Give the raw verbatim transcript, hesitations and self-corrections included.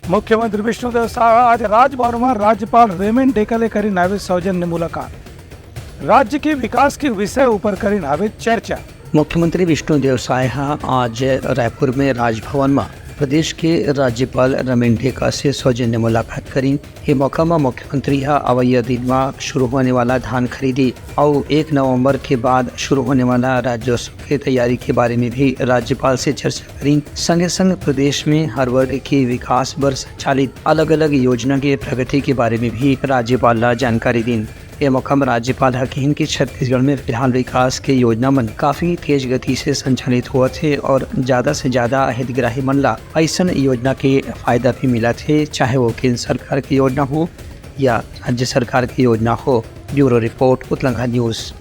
मुख्यमंत्री विष्णुदेव साय ह आज राजभवन म राज्यपाल रेमेन डेका ले करिन हावे सौजन्य मुलाकात। राज्य के विकास के विषय ऊपर करिन हावे चर्चा। मुख्यमंत्री विष्णुदेव साय ह आज रायपुर में राजभवन म प्रदेश के राज्यपाल रमेन डेका से सौजन्य मुलाकात करिन। ये मौका म मुख्यमंत्री ह अवइया दिन म शुरू होने वाला धान खरीदी अउ एक नवंबर के बाद शुरू होने वाला राज्योत्सव के तैयारी के बारे में भी राज्यपाल से चर्चा करिन। संगे संग प्रदेश में हर वर्ग के विकास बर संचालित अलग-अलग योजना के प्रगति के बारे में भी राज्यपाल ला जानकारी दिन। ये मौका म राज्यपाल ह किहिन कि छत्तीसगढ़ में फिलहाल विकास के योजना मन काफी तेज गति से संचालित होवत हे और ज्यादा से ज्यादा हितग्राही मन ला अइसन योजना के फायदा भी मिलत हे, चाहे वो केंद्र सरकार के योजना हो या राज्य सरकार के योजना हो। Bureau report, Utlangha news.